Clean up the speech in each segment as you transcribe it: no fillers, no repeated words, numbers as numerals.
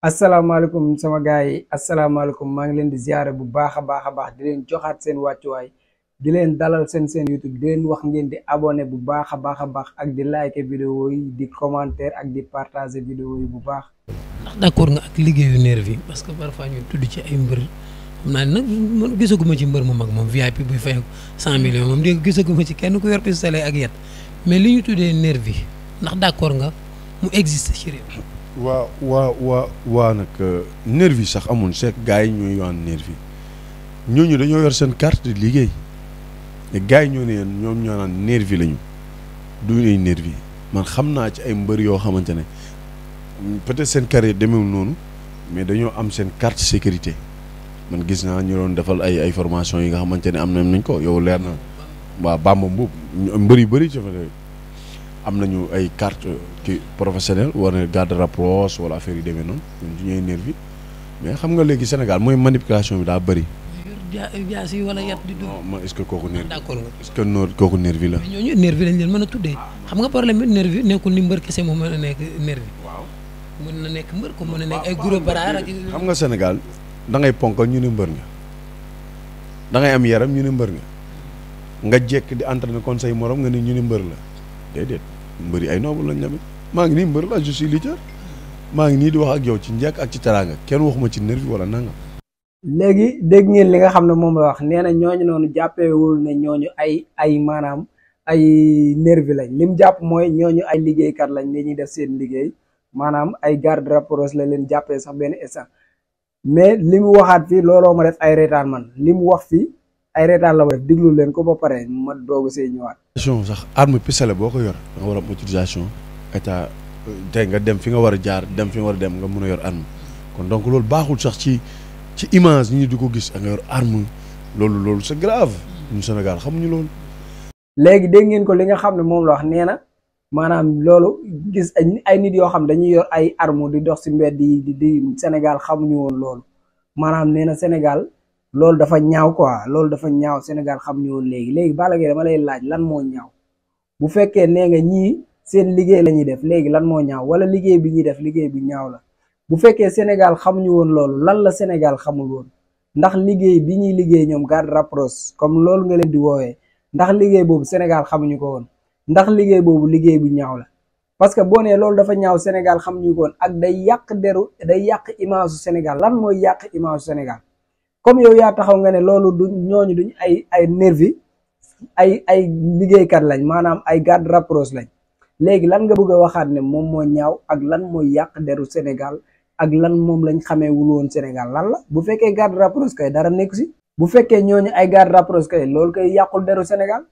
asalaamaaleykum sama gars yi asalaamaaleykum maa ngi leen di ziare bu baax a baax di leen joxaat seen wàccuwaay di leen dalal seen YouTube di leen wax ngeen di abonné bu baax a baax ak di like vidéo yi di commentaire ak di partager vidéo yi bu baax. ndax d'accord nga ak liggéeyu nervi parce que parfois ñu tudd ci ay mbër xam naa nag man gisaguma ci mbër mu mag moom VIP buy fay 100 millions moom dégg gisaguma ci kenn ku yor pistolet ak yet mais li ñu tuddee nervi ndax d'accord nga mu existe ci réew. waa nag nervi sax amul seek gars yi ñooy yoon nervi ñooñu dañoo yor seen carte de liggéey te gars yi ñoo ne ñoom ñoo naan nervi lañu du ay nervi man xam naa ci ay mbër yoo xamante ne peut-être seen carrière demeewul noonu mais dañoo am seen carte sécurité man gis naa ñu doon defal ay formation yi nga xamante ne am nañ ko yow leer na waa Bamba Mbuub mbër yu bëri ci am nañu ay carte ki professionnelle war na garde rapproche wala affaire yi demee noonu ñun du ñooy nervi mais xam nga léegi Sénégal mooy manipulation bi daa bëri. jaas yi wala yat di dugg. non est-ce que kooku nervi d'accord nga. est-ce que kooku nervi la. mais ñooñu nervi lañ leen mën a tuddee xam nga problème bi nervi nekkul ni mbër kese moo mën a nekk nervi. waaw mën na nekk mbër ko mën a nekk ay gros bras ak. xam nga Sénégal da ngay ponkal ñu ne mbër nga da ngay am yaram ñu ne mbër nga jekk di entraîner kon say morom nga ne ñu ne mbër la déedéet mbër yi ay noobu lañ tamit maa ngi nii mbër la je suis lutteur maa ngi nii di wax ak yow ci njëkk ak ci teraanga kenn waxuma ci nervi wala nangam. léegi dégg ngeen li nga xam ne moom la wax nee na ñooñu noonu jàppewul ne ñooñu ay maanaam ay nervi lañ lim jàpp mooy ñooñu ay liggéeykat lañ ne ñuy def seen liggéey maanaam ay garde rapproche la leen jàppee sax benn instant mais li mu waxaat fii looloo ma def ay reetaan man li mu wax fii ay reetaan la ma def diglu leen ko ba pare ma doog see ñëwaat. sax arme pistolet boo ko yor da nga war a am autorisation état tey nga dem fi nga war a jaar dem fi nga war a dem nga mun a yor arme kon donc loolu baaxul sax ci image ñi di ko gis ak nga yor arme loolu c'est grave ñu Sénégal xamuñu loolu. léegi dégg ngeen ko li nga xam ne moom la wax nee na maanaam loolu gis ay nit yoo xam dañuy yor ay arme di dox si mbedd yi di Sénégal xamuñu woon loolu maanaam nee na Sénégal. loolu dafa ñaaw quoi loolu dafa ñaaw Sénégal xam ñu woon léegi Balla Gaye dama lay laaj lan moo ñaaw bu fekkee nee nga ñii seen liggéey la ñuy def léegi lan moo ñaaw wala liggéey bi ñuy def liggéey bi ñaaw la bu fekkee Sénégal xamuñu woon loolu lan la Sénégal xamul woon ndax liggéey bi ñuy liggéey ñoom garde rapproche comme loolu nga leen di woowee ndax liggéey boobu Sénégal xamuñu ko woon ndax liggéey boobu liggéey bu ñaaw la parce que boo nee loolu dafa ñaaw Sénégal xamuñu ko woon ak day yàq image su Sénégal lan mooy yàq image su Sénégal comme yow yaa taxaw nga ne loolu du ñooñu duñ ay nervi ay liggéeykat lañ maanaam ay garde rapproche lañ léegi lan nga bëgg a waxaat ne moom moo ñaaw ak lan mooy yàq deru Sénégal ak lan moom lañ xamee wul woon Sénégal lan la bu fekkee garde rapproche kay dara nekku si bu fekkee ñooñu ay garde rapproche kay loolu kay yàqul deru Sénégal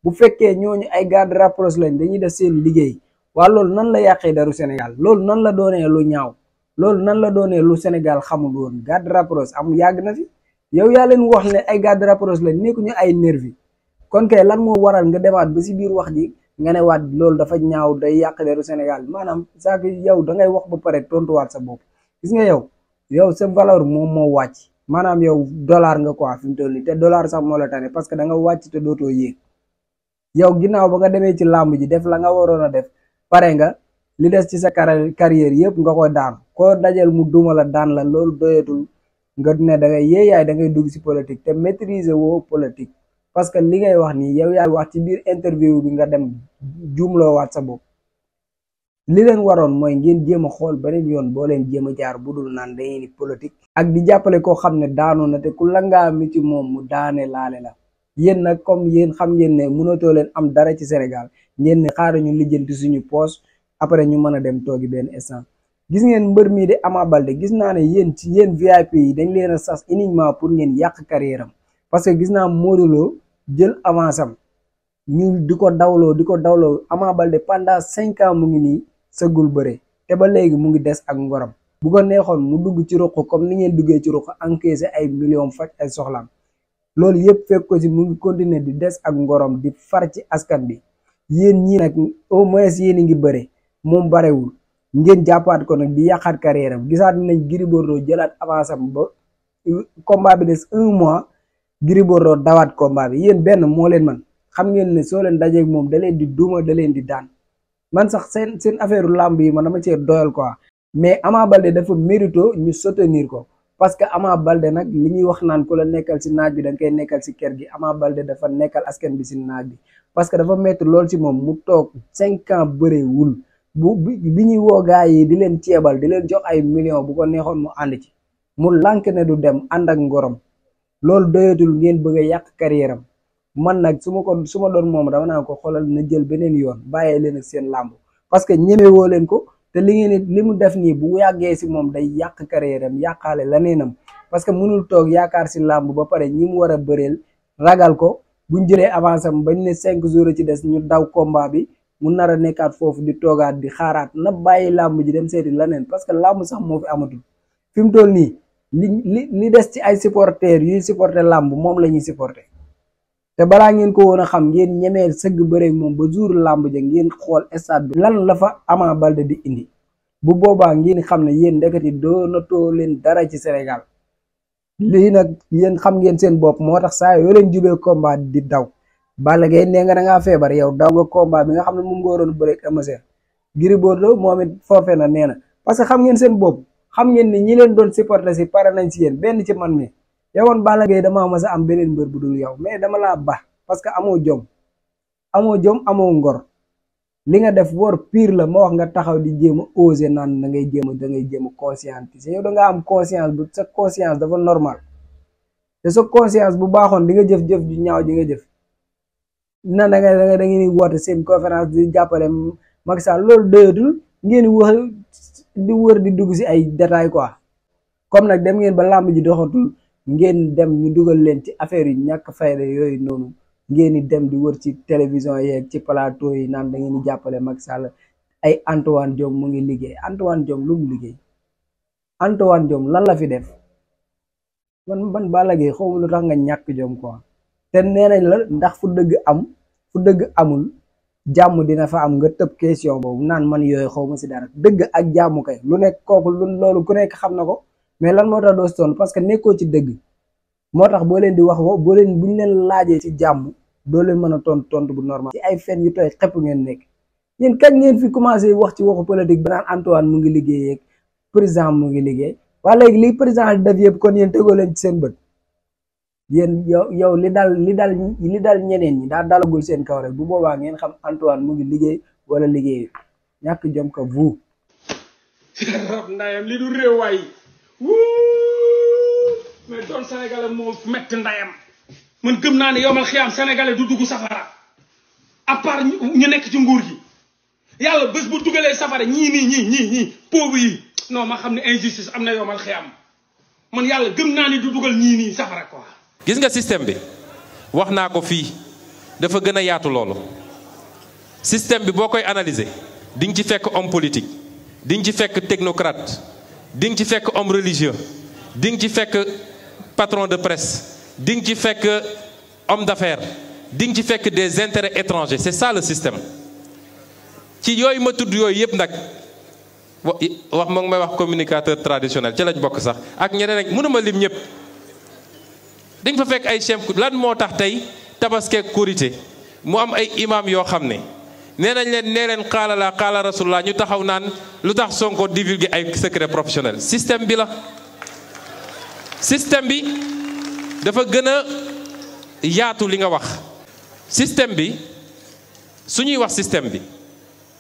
bu fekkee ñooñu ay garde rapproche lañ dañuy def seen liggéey waa loolu nan la yàqee deru Sénégal loolu nan la doonee lu ñaaw loolu nan la doonee lu Sénégal xamul woon garde rapproche am yàgg na fi yow yaa leen wax ne ay garde rapproche lañ nekkuñu ay nervi kon kay lan moo waral nga demaat ba si biir wax ji nga ne waat loolu dafa ñaaw day yàq deru Sénégal maanaam saak yow da ngay wax ba pare tontuwaat sa bopp gis nga yow sa valeur moom moo wàcc maanaam yow dollar nga quoi fi mu toll nii te dollar sax moo la tane parce que da nga wàcc te dootoo yéeg yow ginnaaw ba nga demee ci làmb ji def la nga waroon a def pare nga li des ci sa carrière yëpp nga koy daan koo dajal mu duma la daan la loolu doyatul nga ne da ngay yeeyaay da ngay dugg ci politique te maîtriser woo politique parce que li ngay wax nii yow yaay wax ci biir interview bi nga dem juumloo waat sa bopp li leen waroon mooy ngeen jéem a xool beneen yoon boo leen jéem a jaar bu dul naan dañuy ni politique ak di jàppale koo xam ne daanu na te ku la ngaa mi ci moom mu daane laale la yéen nag comme yéen xam ngeen ne mënatoo leen am dara ci Sénégal ngeen ne xaaral ñu lijjanti suñu poche après ñu mën a dem toogi benn instant gis ngeen mbër mii de Ama Baldé gis naa ne yéen VIP yi dañ leen a sas uniquement pour ngeen yàq carrière am parce que gis naa Modou Lo jël avance am ñu di ko dawloo Ama Baldé pendant 5 ans mu ngi nii sëggul bëre te ba léegi mu ngi des ak ngoram bu ko neexoon mu dugg ci ruq comme ni ngeen duggee ci ruq encaissé ay millions faj ay soxlaam loolu yëpp fekk ko si mu ngi continuer di des ak ngorom di far ci askan bi yéen ñii nag au moins yéen a ngi bëre moom barewul ngeen jàppaat ko nag di yàqaat carrière am gisaat nañ Gris Bordeaux jëlaat avance am ba combat bi des 1 mois Gris Bordeaux dawaat combat bi yéen benn moo leen man xam ngeen ne soo leen dajeeg moom da leen di duma da leen di daan man sax seen affaire làmb yi man dama cee doyal quoi mais Ama Baldé dafa mérito ñu soutenir ko parce que Ama Baldé nag li ñuy wax naan ku la nekkal si naaj bi da nga koy nekkal si kër gi Ama Baldé dafa nekkal askan bi si naaj bi parce que dafa métti lool si moom mu toog 5 ans bëreewul bi ñuy woo gaa yi di leen ceebal di leen jox ay millions bu ko neexoon mu ànd ci mu lànk ne du dem ànd ak ngorom loolu doyatul ngeen bëgg a yàq carrière am man nag su ma doon moom dama naa ko xoolal na jël beneen yoon bàyyee leen ak seen làmb parce que ñemewoo leen ko te li mu def nii bu yàggee si moom day yàq carrière am yàqaale laneenam parce que mënul toog yaakaar si làmb ba pare ñi mu war a bëreel ragal ko buñ jëlee avance am bañ ne 5 jours ci des ñu daw combat bi mu nar a nekkaat foofu di toogaat di xaaraat na bàyyi làmb ji dem seeti laneen parce que làmb sax moo fi amatul fi mu toll nii li des ci ay supporters yuy supporter làmb moom la ñuy supporter te balaa ngeen ko woon a xam ngeen ñemee sëgg bëreeg moom ba jour làmb ja ngeen xool stade bi lan la fa Ama Baldé di indi bu boobaa ngeen xam ne yéen ndeketi doonatoo leen dara ci Sénégal lii nag yéen xam ngeen seen bopp moo tax saa yoo leen jubee combat di daw Balla Gaye nee nga da ngaa feebar yow daw nga combat bi nga xam ne moom nga waroon bëreeg Eumeu Sène Gris Bordeaux moom it foofee na nee na parce que xam ngeen seen bopp xam ngeen ni ñi leen doon supporter si pare nañ si yéen benn ci man mi yowoon Balla Gaye damaa mas a am beneen mbër bu dul yow mais dama laa baax parce que amoo jom amoo ngor li nga def war pire la ma wax nga taxaw di jéem a oser naan da ngay jéem a conscientiser yow da nga am conscience bu sa conscience dafa normal te sa conscience bu baaxoon di nga jëf-jëf ju ñaaw ji nga jëf na da ngeen di woote seen conférence di jàppale Macky Sall loolu doyatul ngeen di wër di dugg si ay détails quoi comme nag dem ngeen ba làmb ji doxatul ngeen dem ñu dugal leen ci affaire yu ñàkk fayda yooyu noonu ngeen di dem di wër ci télévision yeeg ci plateau yi naan da ngeen di jàppale Macky Sall ay Antoine Diome mu ngi liggéey Antoine Diome lu mu liggéey Antoine Diome lan la fi def man Balla Gaye xaw ma lu tax nga ñàkk jom quoi te nee nañ la ndax fu dëgg amul jàmm dina fa am nga tëb question boobu naan man yooyu xaw ma si dara dëgg ak jàmm kay lu nekk kooku loolu ku nekk xam na ko mais lan moo tax doo sonn parce que nekkoo ci dëgg moo tax boo leen di wax buñ leen laajee ci jàmm doo leen mën a tontu bu normal ci ay fen yu tooy xepp ngeen nekk yéen kañ ngeen fi commencé wax ci waxu politique ba naan Antoine mu ngi liggéey ak président mu ngi liggéey waa léegi li président def yëpp kon yéen tegoo leen ci seen bët yéen yow li dal ñeneen ñi daa dalagul seen kaw rek bu boobaa ngeen xam Antoine mu ngi liggéey wala liggéey ñàkk jom ka vous rab ndayam li du réew waay mais doon sénégalais moo metti ndayam man gëm naa ne yomal xiyaam sénégalais du dugg safara à part ñu nekk ci nguur gi yàlla bés bu dugalee safara ñii pauvre yi non ma xam ne injustice am na yomal xiyaam man yàlla gëm naa ne du dugal ñii safara quoi. gis nga système bi wax naa ko fii dafa gën a yaatu loolu système bi boo koy analyser di nga ci fekk homme politique di nga ci fekk technocrate di nga ci fekk homme religieux di nga ci fekk patron de presse di nga ci fekk homme d'affaires di nga ci fekk des intérêts étrangers c'est ça le système ci yooyu ma tudd yooyu yëpp nag wax ma ngi may wax communicateur traditionnel ci lañ bokk sax ak ñeneen ak mënuma lim ñëpp dañ fa fekk ay chef lan moo tax tey tabaskeek korité mu am ay imam yoo xam ne nee nañ leen nee leen xaala la xaala rasulullah ñu taxaw naan lu tax Sonko divulguer ay secret professionnel système bi la système bi dafa gën a yaatu li nga wax système bi su ñuy wax système bi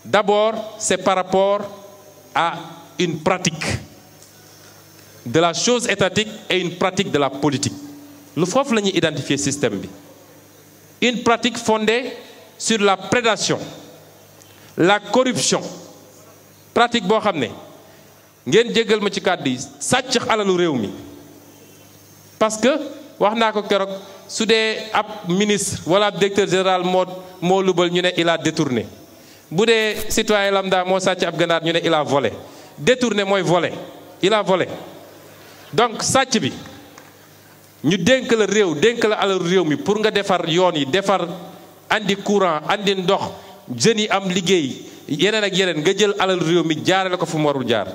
d'abord c'est par rapport à une pratique de la chose étatique et une pratique de la politique lu foofu la ñuy identifier système bi une pratique fondée sur la prédation la corruption pratique boo xam ne ngeen jéggal ma ci kàddu yi sàcc alalu réew mi parce que wax naa ko keroog su dee ab ministre wala ab directeur général moo lubal ñu ne il a détourné bu dee citoyen lambda moo sàcc ab ganaar ñu ne il a volé détourné mooy volé il a volé donc sàcc bi ñu dénk la réew dénk la alalu réew mi pour nga defar yoon yi defar andi courant andi ndox jeunes yi am liggéey yeneen ak yeneen nga jël alalu réew mi jaarale ko fu mu warul jaar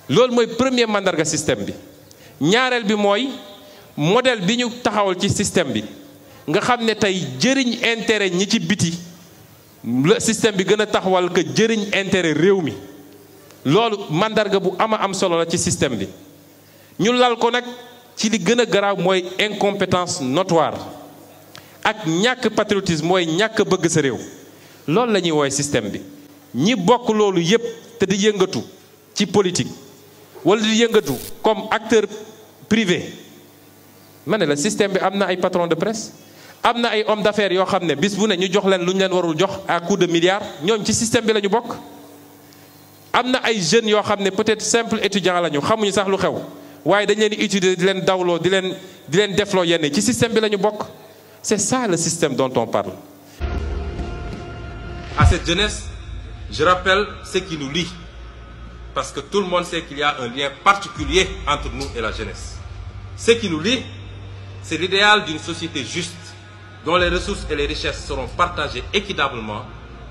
loolu mooy premier mandarga système bi ñaareel bi mooy modèle bi ñu taxawal ci système bi nga xam ne tey jëriñ intérêt ñi ci biti le système bi gën a taxawal que jëriñ intérêt réew mi loolu mandarga bu am solo la ci système bi ñu lal ko nag ci li gën a garaaw mooy incompétence notoire ak ñàkk patriotisme mooy ñàkk bëgg sa réew loolu la ñuy woowee système bi ñi bokk loolu yépp te di yëngatu ci politique wala di yëngatu comme acteur privé ma ne la système bi am na ay patron de presse am na ay homme d'affaires yoo xam ne bis bu ne ñu jox leen lu ñu leen warul jox à coup de milliards ñooñ ci système bi la ñu bokk am na ay jeunes yoo xam ne peut-être simple étudiant la ñu xamuñu sax lu xew waaye dañ leen di utiliser di leen dawloo di leen defloo yenn ci système bi la ñu bokk c'est ça le système dont on parle. À cette jeunesse, je rappelle ce qui nous lie, parce que tout le monde sait qu'il y a un lien particulier entre nous et la jeunesse. Ce qui nous lie, c'est l'idéal d'une société juste, dont les ressources et les richesses seront partagées équitablement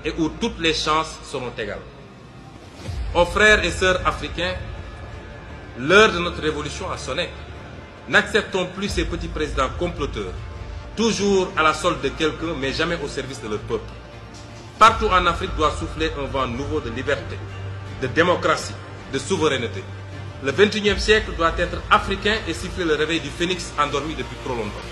et où toutes les chances seront égales. Aux frères et sœurs africains, l'heure de notre révolution a sonné. N'acceptons plus ces petits présidents comploteurs, toujours à la solde de quelqu'un, mais jamais au service de leur peuple. Partout en Afrique doit souffler un vent nouveau de liberté, de démocratie, de souveraineté. Le XXIe siècle doit être africain et siffler le réveil du phénix endormi depuis trop longtemps.